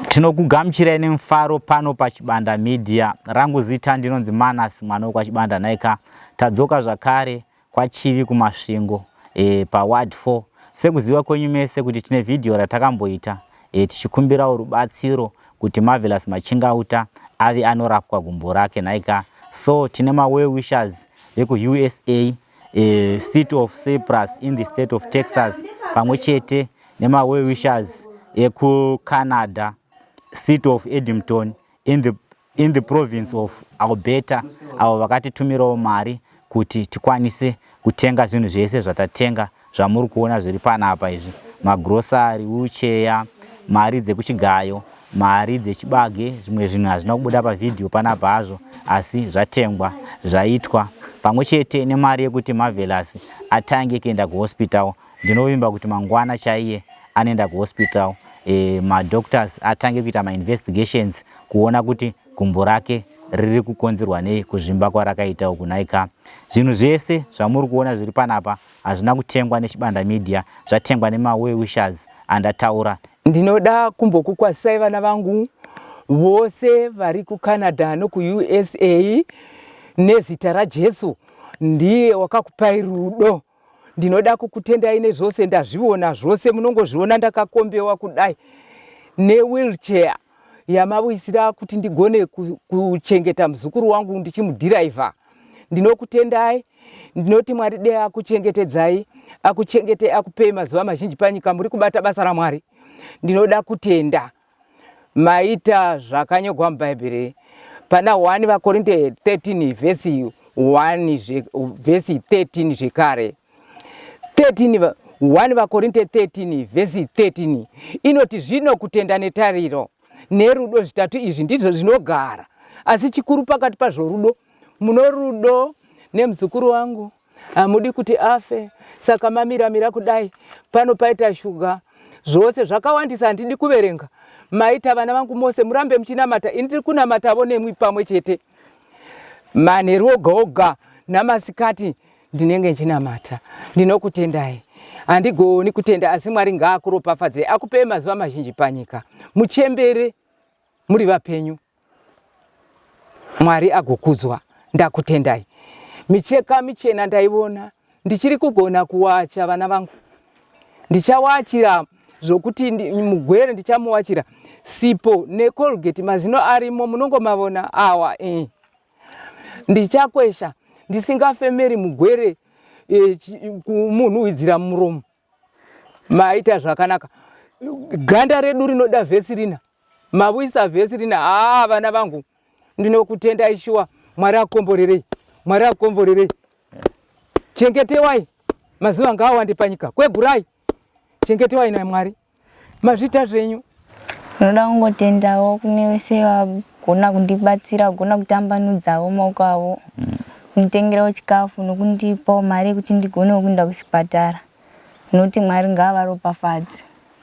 Tinokugamuchirai nemufaro pano paChibanda Media. Rangu zita ndinonzi Manas mwana wekwaChibanda nhaika. Tadzoka zvakare kwaChivi kuMasvingo e, paward 4. Sekuziva kwenyu mese kuti tine vhidhiyo ratakamboita e, tichikumbirawo rubatsiro kuti Marvelous Machingauta ave anorapwa gumbo rake nhaika. So tine ma-well wishers vekuUSA e, city of Cyprus in the state of Texas pamwe chete nema-well wishers ekuCanada city of Edmonton in the, in the province of Alberta avo vakatitumirawo mari kuti tikwanise kutenga zvinhu zvese zvatatenga zvamuri kuona zviri panapa izvi magrosari wheelchair mari dzekuchigayo mari dzechibage zvimwe zvinhu hazvina kubuda pavhidhiyo panapa hazvo asi zvatengwa zvaitwa pamwe chete nemari yekuti Marvelous atange kuenda kuhospital ndinovimba kuti mangwana chaiye anoenda kuhospital e, madoctors atange kuita mainvestigations kuona kuti gumbo rake riri kukonzerwa nei kuzvimba kwarakaita uku nhaika zvinhu zvese zvamuri kuona zviri panapa hazvina kutengwa neChibanda Media zvatengwa nemawell wishers andataura. Ndinoda kumbokukwazisai vana vangu vose vari kuCanada nokuUSA nezita raJesu ndiye wakakupai rudo. Ndinoda kukutendai nezvose ndazviona zvose munongozviona ndakakombewa kudai newheelchair yamauyisira kuti ndigone kuchengeta muzukuru wangu ndichimudhiraivha. Ndinokutendai, ndinoti Mwari dei akuchengetedzai, akuchengete akupei mazuva mazhinji panyika muri kubata basa raMwari. Ndinoda kutenda maita zvakanyogwa muBhaibheri pana 1 vaKorinte 13 vhesi 1 vhesi 13 zvekare 13 1 vaKorinte 13 vhesi 13 inoti zvino kutenda netariro nerudo zvitatu izvi ndizvo zvinogara asi chikuru pakati pazvo rudo muno rudo nemuzukuru wangu hamudi kuti afe saka mamiramira kudai pano paita shuga zvose zvakawandisa handidi kuverenga maita vana vangu mose murambe muchinamata ini ndiri kunamatavo nemwi pamwe chete manheru oga oga namasikati ndinenge ndichinamata ndinokutendai handigoni kutenda asi mwari ngaakuropafadzei akupei mazuva mazhinji panyika muchembere muri vapenyu mwari agokudzwa ndakutendai micheka michena ndaivona ndichiri kugona kuwacha vana vangu ndichawachira zvokuti mugwere ndichamuwachira sipo necolgate mazino arimo munongomavona awa eh. Ndichakwesha ndisingafemeri mugwere e, kumunhuhwidzira muromo. Maita zvakanaka. Ganda redu rinoda vhesirina. Mavuisa vhesirina. Haa vana vangu ndinokutendai shuwa. Mwari akukomborerei. Mwari akukomborerei. Chengetewai. Mazuva ngaawande panyika. Kwegurai. Chengetewai naMwari. Mazvita zvenyu. Ndinoda kungotendawo kune vese vagona kundibatsira, vagona kutambanudzawo maoko avo, kunditengerawo chikafu nokundipawo mari yekuti ndigonewo kuenda kuchipatara. Ndinoti Mwari ngaavaropafadze.